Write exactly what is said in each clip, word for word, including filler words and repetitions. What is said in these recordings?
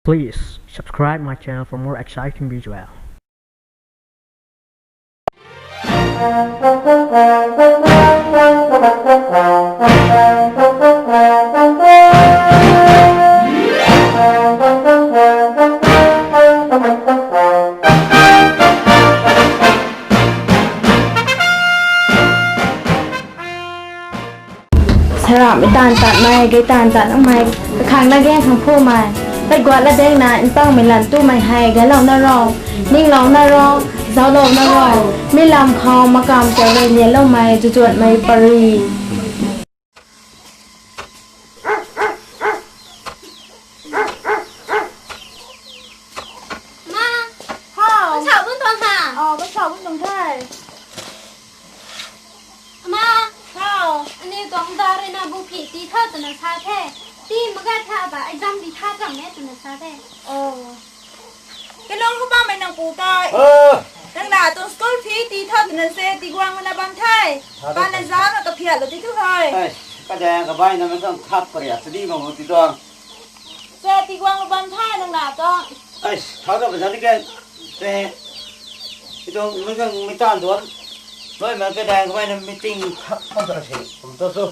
Please subscribe my channel for more exciting visual. Saramhmei taanv tatmei, gei taanv tat namei, kakhang na gaeng khang phumei, tat guat latdaeng na mpangmei lan tumei hei ganclou na ro, ninglou na ro, zauclou na ro, mi lam khou makam ta rui lianloumei zuzuanmei pari. Ma, hau, bun sa bun tuang ha. Oh, bun sa bun tuang the. Ama, hau, aniw tuang da rui na bu phi tii tha twna sa the. Tii mak ga tha ba exam di tha cham e twna sa the. Oh. Kalung khou bammei nang pu tei. Oh. Nang na tuang school fee tii tha twna se tii guang na bam the. Tha tha. Pana zauc na kaphiat lou ti thu hei. Ai, kadang kabai na mei kang thak pariat sadi bang ti tuang. Se tii guang na bam the nang na tuang. Ai, tha tha ba zan ni ke. Se, ti tuang mei kang mei taanv tuang. Noi ma kadang kabai na meeting thak mak ta se. Kum to su.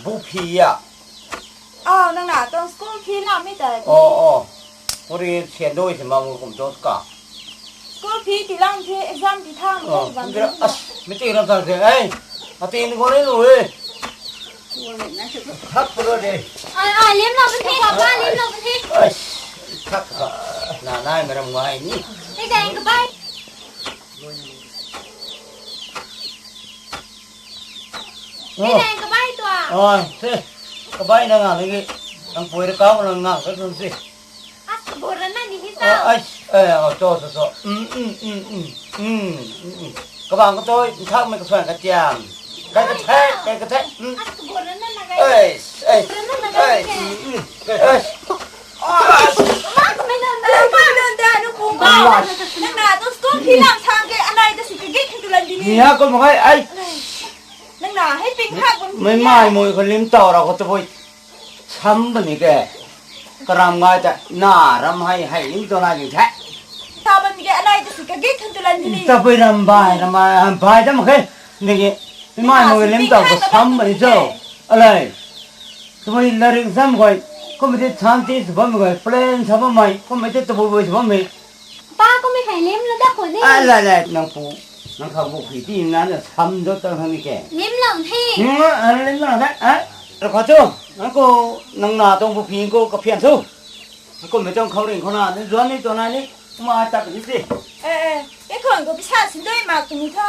Bu phi ya. Oh, nang na tuang school fee lam mi tei. Oh, oh. Puri sian dui si ma mu kum to ka. School fee tii lang the, exam tii thang. Oh, bam kum tira, as, meeting ram thang the. Ei, ati ni ko ni lu e. Thak pura de. Ai, ai, lim lou bun the, papa, lim lou bun the. Ai, thak ka. Na, nai, meram ngai ni. Hey, dang ka bai. Hey, dang ka bai tua. Ai, the. Ka bai na ngang ni. Nang pui ra kau na ngang ka tun si. As kabur na ni hi sa. Ai, eh, oh, to, to, to. Mm, mm, mm, mm. Mm, mm, mm. Kabang ka toi, thak mei ka suan ka tiam. Kai ka the, kai ka the. Mm. As kabur na na kai. Ai, ai. Kabur na na kai. Ai, mm, mm. Ai. Ah. Ma ka mei na na. Ai, ka mei na na, nu pu ba. Nang na tu school fee lam sang ke, anai ta si ka gik tu lan di ni. Ni ha ko ma kai, ai. Nang na hei ping thak bam. Mei mai mui ko lim tau ra ko tu boi. Sam bam ni ke. Karam ngai ta na ram hei hei lim tau na ni the. Sa bam ni ke, anai ta si ka gik tu lan di ni. Ta boi ram bai, ram bai, ram bai ta ma ke. Ni ke. Mei mai mui lim tau ko sam bam ni cho. Alai. Tabui larik zam khou, kum ti chanti sw bammei khou, plan sa bammei, kum ti tabui bui sw bammei. Pa, kum hei lim la da khou ni. Ai, lai, lai, nang pu, nang khang bu phi ti na, na sam zot tang hang ni ke. Lim lou the. Hmm, a, lim lou the, a, ra khou chu, nang khou, nang na tuang bu phi khou kaphian thu. Kum mei tuang khou ring khou na, ni zuan ni tuang na ni. Kumna ai tat ni si. Eh, eh, e khon khou pisa sindui mak tw ni tho.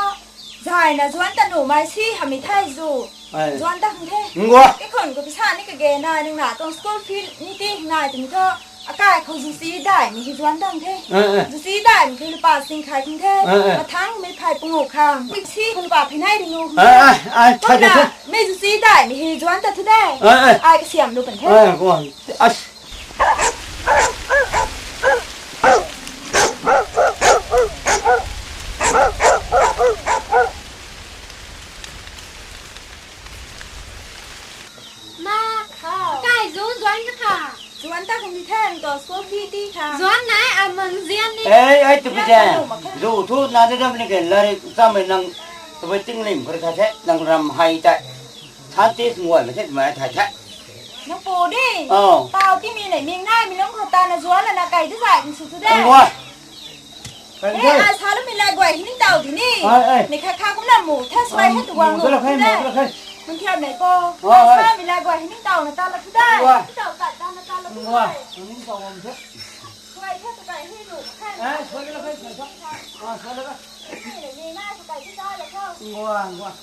Zay na zuan ta nu mai si hamei thei zu. Ai. Zuan ta hang the. Ngua. E khon khou pisa ni kage na nang na tuang school fee ni ti nai tw ni tho. Akai khou zu si dai mi hi zuan ta hang the. Eh, eh. Zu si dai mi hi lupa sing khai hang the. Eh, eh. Mathang mi phai pungu khang. Mi si khou lupa phi nai ri nu. Ai, ai, ai, thai de, thai. Mei zu si dai mi hi zuan ta thu de. Eh, eh. Ai kasiam lu pan the. Eh, ngua. As. Ma, kai zu zuan ka tha. Zuan ta kami tha, nang tuang school fee ti tha. Zuan nai, a mang zian ni. Ei, ei, tu pi jan. Zu thu na de dam ni ke, lari sa mei nang, tu pi ting lim kar kha the, nang ram hei ta. Chanti nguay mei the, mei thai the. Nang pu ni. Oh. Tau ti mi nei ming nai mi lung khou ta na zuan la na kai di zai mi su tu de. Nguay. Kai di. Ai, sa lu mi lai guay hi ning tau di ni. Ai, ai. Ni kha kha kum na mu, tha suai he tu wang lu. Mu tu la khai, mu tu la khai. Mun thiam nei po. Ai, ai. Sa mi lai guay hi ning tau na ta la tu de. Nguay. Ning tau ta ta na ta la tu de. Nguay. Ning tau wang the. Suai he tu kai hi lu khai. Ai, suai la khai, suai la. Ai, suai la khai. Ni nei mi nai tu kai di zai la khai. Nguay, nguay.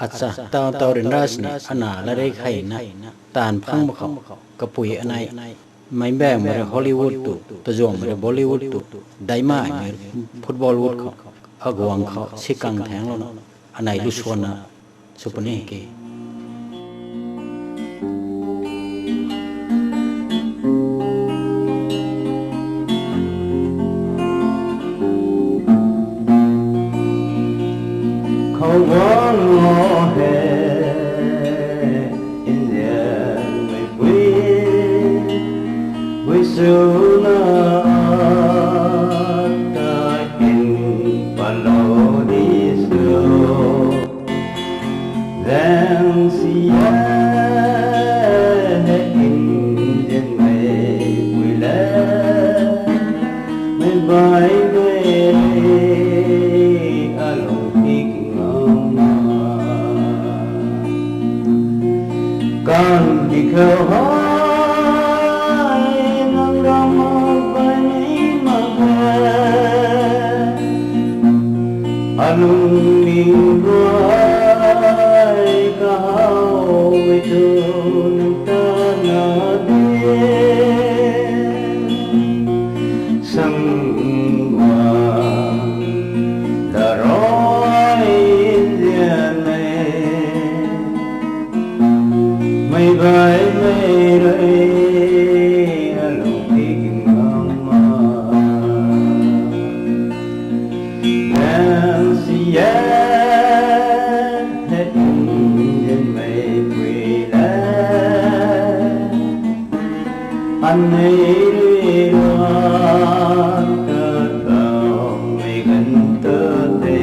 Acha, tau tau rin ra sini, ana larik hei na, taanv phang mak khou, kapui anei, mei bang mei rui Hollywood tu, tazuang mei rui Bollywood tu, daima mei football wood khou, aguang khou, sikang thaeng lou na, anei lu suan na, Sw puni ke. Tuna ta kin palo di su. Zang siya he in zen mei pui le. Mei bai mei alung pik ngam ma. Kan di khou hai nang rama bai mei ma khe. Alung ning ruai kahaw mei tu nang ta na de. Sangwa daroi nzian mei. Mei bai mei rui alung pik ngam ma. Nang siya he in zen mei pui le. Anei rui rua ta tau mei gan ta te.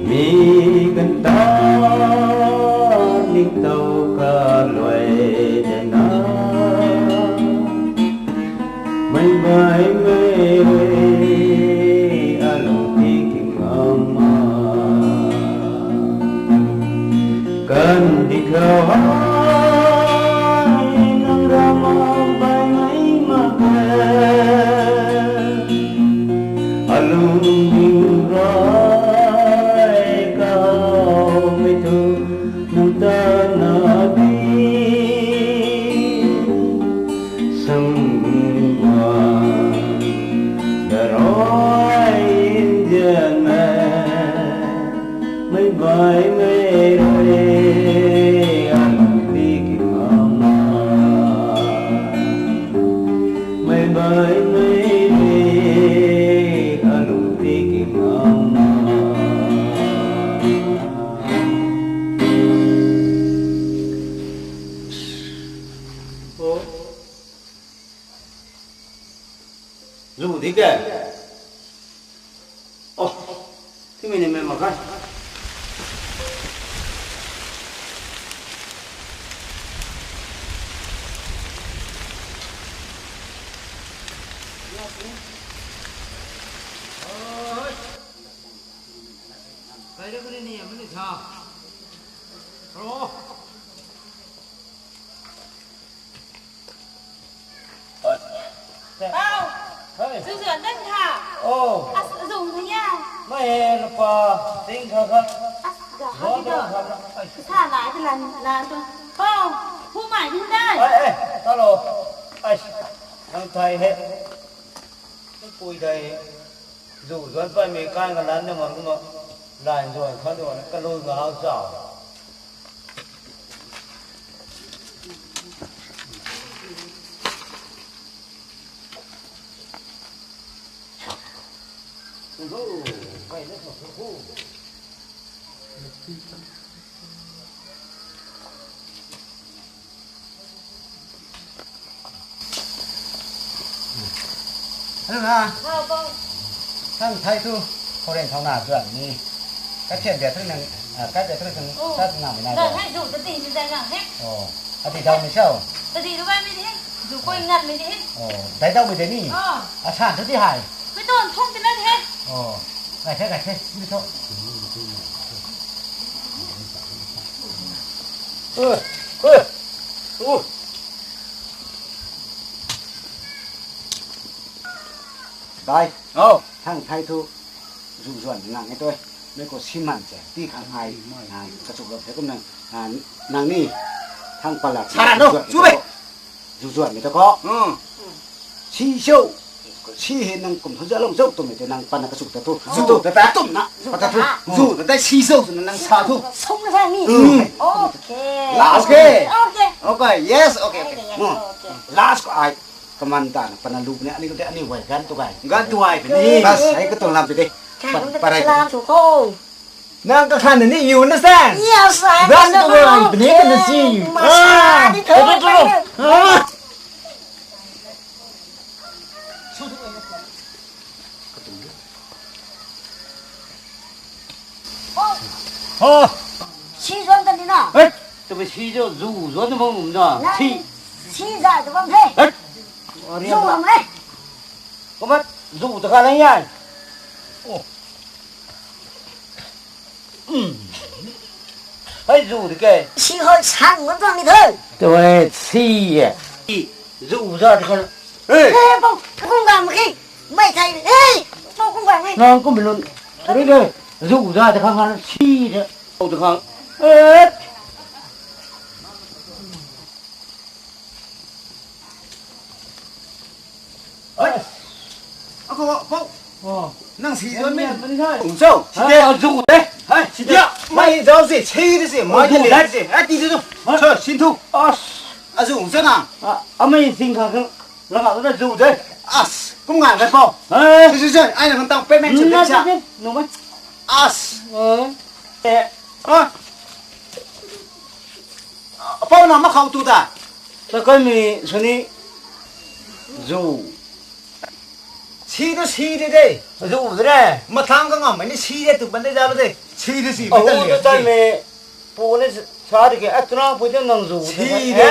Mi kan ta ning tau ka luai de na. Mei bai mei rui alung pik ngam ma. Kan di khou hai nang rama bai mei ma khe. Alung ning ruai kahaw mei tu nang ta na di. Sangwa daroi nzian mei. Mei bai mei rui alung pik ngam ma. Mei bai mei rui alung pik ngam ma. Zu di ke. Oh, timei ni mei mak khe. Kai da kuni ni, mani tha. Ro. Pau! Hey. Zuzuan dan tha. Oh. As, zung tha ya. Mei he, napa, ting kha kha. As, ga ha. Zuan ki dan do. Kha na. Ai. Sa na, ai, lan, lan tu. Pau, hu mai din dai. Ai, ai, ta lo. Ai, nang thai he. Nang pui dai. Zu zuan pai mei kai nga lan na man kumna. Lan zuan kha duan, ka lu nga hau zau. Hello na. Hello, Pau. Nang thai thu, foreign thau na zuan ni. Ka thian bia thu nang, ah, ka bia thu nang, oh, ka nang na. Nang hai zu ta ti ni dai nang he. Oh, ati dau ni sao. Ta ti lu bai mi di he. Zu koi ngat mi di he. Oh, dai dau mi de ni. Oh. A san thu di hai. Koi ton thong ti na di he. Oh, ngai the, ngai the, mi tho. Uh, uh, uh. Dai. Oh. Thang thai thu, zu zuan ngang e tu. Mei khou siman che, ti khang ai, ah, kachuk ram the kum nang, ah, nang ni, thang pala. Sa ra no, zu zuan chu be. Zu zuan mi ta ko. Hmm. Si sou. Si he nang kum thu za long sou tu mi te nang pana kachuk ta thu. Zu tu ta ta tum na. Pa ta thu. Zu ta ta si sou tu nang sa thu. Sung na sa ni. Hmm. Okay. Last. Okay. Okay. Okay. Yes. Okay. Okay. Okay. Hmm. Okay. Last ko ai. Kaman ta na pana lu ni ani ko te ani wai gan tu gai. Gan tu gai ni. Bas, ai ka tu lam te de. Ka pa, tu pa rai. Lam tu ko. Nang kakhan ni yu na sa. Yes, I Dan know. Ka wan pni ka na si. Masa Ah, di tu tu tu tu. Ah. Oh, Oh. Si zon ta ni na. Eh, tu si jo zu zon na bang na. Na Si. Si za tu bang he. Eh. Zu bang he. Ko mat zu ta ka na ya. Oh. Hei zu de ke. Si hoi sang ngon tuang ni thei. Tu e si e. Zu za de kan. Hey. Hey, bang, kung bang ki. Mai thai. Hey, bang kung bang ki. Nang kum bilun. Ri de. Zu za de kan si de. Zu de kan. Eh. Ai. Ako, Pou. Oh. Nang si zon mei. Kum cho. Si de. Ah, zu de. Hai, si de. Ya, mai zau si, si de si, mai de le si. Ai, ti de tu. Cho, sin thu. As. Azu cho na. Ah, amei sing kha kha. Langa na zu de. As. Kum ngan kai Pou. Hai. Si si si. Ai na kan tang payment chu de sa. Nu mai. As. Eh. Ah. Pou na ma khou tu ta. Ta kai mi suni zu. Si tu si de de. Zu de re. Mathang ka ngam ni si de tu ban de ja lo de. Si de si. Oh, tu tai me. Pu ni sa de ke. Atuna pu de nang zu. Si de.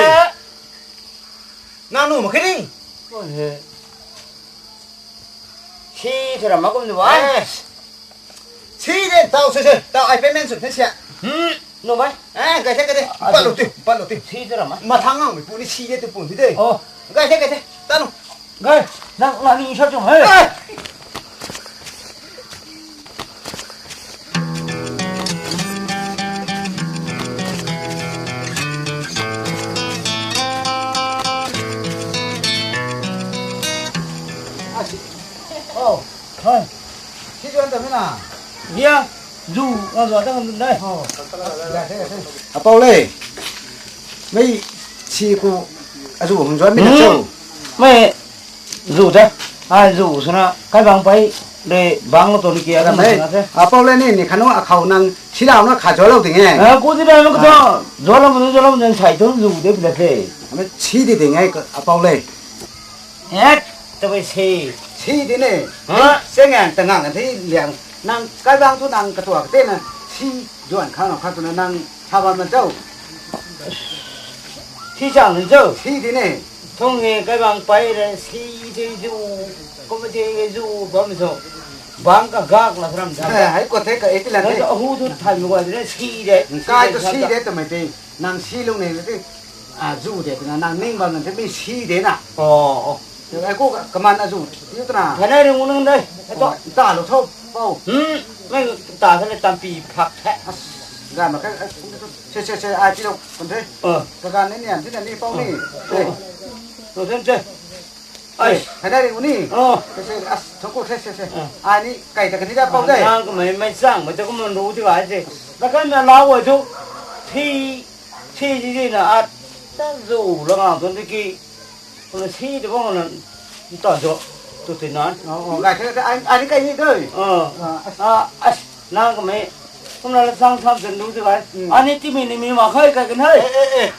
Nang nu ma kini. Oh he. Si thura ma kum du ai. Si de, tau se se, tau ai payment sw the sia. Hmm, nu mai. Eh, gai the, gai the. Pat lo ti, pat lo ti. Si thura ma. Mathang ang mi pu ni si de tu pu ti de. Oh. Gai the, gai the. Ta nu. Gai, nang, nang ni sa chung he. Oh, hai. Si zuan ta mei na. Nia, zu, na zuan ta kan dai. Oh. Apau le. Mei si ku azu hung zuan mei na chu. Mei zu de. Ai zu suna kai bang pai de bang lo to ni kia ram na de. Apau le ni ni khanu akhau nang si lau na kha zuan lo ding e. Ah, ku ti dai ma ka to. Zuan lo ma zuan lo ma sai tu zu de pi da se. Mei si di ding e apau le. Et, tabui si. Si di ne. Ha? Sengang tangang kan thi liang. Nang kai bang tu nang katua kate na si zuan khang na kha tu na nang sa bam na chau. Si chang ni chau. Si di ne. Thong nge kai bang pai re si di zu. Kum di zu bam zo. Bang ka gak la ram da. Hai ko the ka eti la ne. Ahu tu thai mo wa de si de. Kai tu si de tu mai te. Nang si lung ne ti. A zu de na nang ning bam na te mi si de na. Oh, oh. Ai ko kaman azu tiu tana. Kanai ring nang dai. To ta lo tho. Pau. Hmm. Nang ta sa le tampi phak the. As. Ga ma ka. Se se se ai ti lo kan the. Oh. Ka ga ne nian ti na ni pau ni. Oh. To sen se. Ai. Kanai ring ni. Oh. Se se as thong ko se se se. Ai ni kai ta kan ni da pau dai. Nang ko mai mai sang mai ta ko man ru ti ga se. Na kan na la wo ju. Thi Si si si na at ta zu la ngang tuan tiki, kuna si de bang na ta zo tu ti nan. Oh, oh, guys, guys, ani kai ni doi. Ah, ah, as na ka me, kuna la sang tham zan du tu guys. Ani ti mi ni mi ma khai kai kan hai. Eh, eh, eh.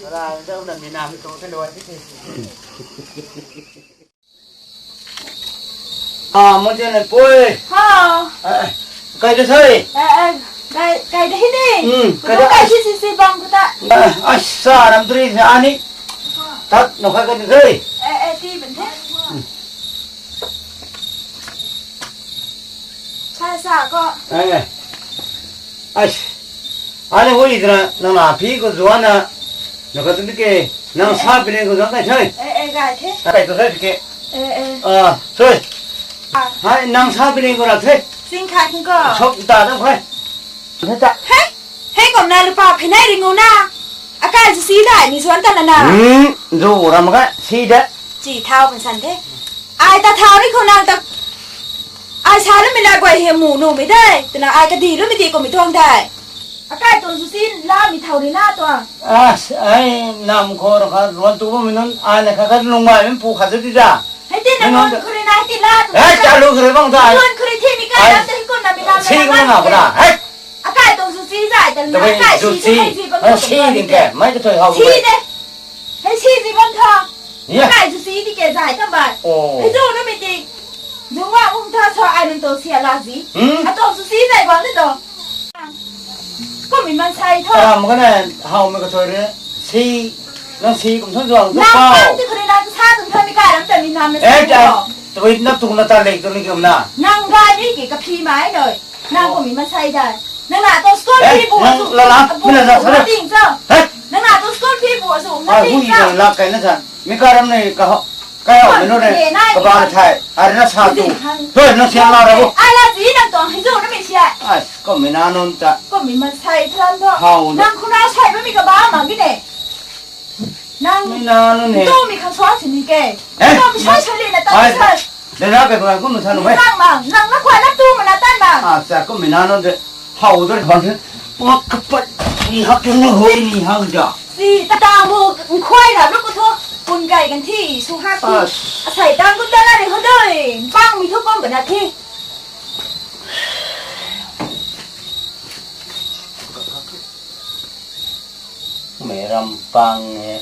Ra da na mi na mi tu te lo ti. Ah, mo chen le pui. Ha. Eh, kai de sai. Eh, eh, kai, kai de hi ni. Hmm, kai de. Kai si si si bang kuta. Ah, ai sa ram tri sa ani. Tat no kai kai de. Eh, eh, ti ben the. Sa sa ko. Eh. Ai. Ani hui dra nang na phi ko zuana. Na ka tu ke nang sa phi ko zuana kai sai. Eh, eh, kai the. Kai to sai ke. Eh, eh. Ah, soi. Ah. Hai, nang sa pini ko ra the. Sing khat ko. Sok ta dam khai. He ta. He, he kom na lupa phinai ring na. Akai si si dai mi suan ta na na. Hmm, zu ram ka si de. Chi thau pen san the. Ai ta thau ni ko na ta. Ai sa lu mi la guai he mu nu mi dai. Tuna ai ka di lu mi di ko mi tuang dai. Akai tuang zu sin la mi thau ni na tuang. As, ai nam khou ra kha ruan tu bam nunc, ai na kha kha lung mai min pu khat tu ti da. Hei ti na ruan khou ri na hei ti la tu. Ai ta lu khou ri bang ta. Ruan khou ri thi mi kai lam ta hei ko Si ko na ko na. Hey. Akai tuang zu si zai tan na. Tabui kai zu si si. Hai si ding ke. Mai ka thoi hau. Si de. Hei si si bam tha. Ya. Kai zu si di ke zai tam bai. Oh. Hei zu na mi ti. Zungwa um tha so ai nang tuang si ala zi. Hmm? A tuang zu si zai bam de tuang. Kum mi man sai tho. Ram ka na hau mi ka thoi re. Si, nang si kum thon zuang tu. Nang pau. Pam ti khou ni nang sa tung thon mi kai ram ta mi nam na. Eh, sa ja. Tabui nap tung na ta lek tu ni kum na. Nang gai mi ki ka phi mai noi. Nang kum mi man sai dai. Nang na tuang school fee bu nang zu. La la, abu mi na za bu sa na. Ting cho. Hei. Nang na tuang school fee bu zu. Ai, hui ting cho. Lak kai na sa. Mi ka ram nei ka ho. Kai ho, mi nu nei. Ka ba na thai. Ai na sa tu. Zing hang. Toi, nang sian la ra bu. Ai la zi nang tuang hei zu na mi sian. Ai, kum mi na nun ta. Kum mi man sai thram tho. Hau. Nang khou na sai ba mi ka ba ma gi ne. Nang mi na nun he. Tu mi khang sua si ni ke. Eh? Tu mi sua sua li na ta ai, sai. Dena pe khou na kum na than nu hei. Nang ma, nang na khou na tu ma na tan ma. Ah, sa kum mi na nun de. Hau dor bang the. Pua kapat ni hak ni hoi ni hak da. Si ta ta mu nkhoi ra lu ko tho. Pun kai kan thi su ha ti. As. Asai tang kum ta na ri ho doi. Pang mi thu pam ba na thi. Mei ram pang e.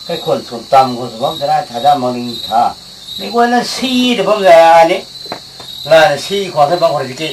Kai khun sun tam khun sun bam tana tha da mang ning tha. Ni guan na si de bam za ni. La na si khwan the bam khwan ti ki.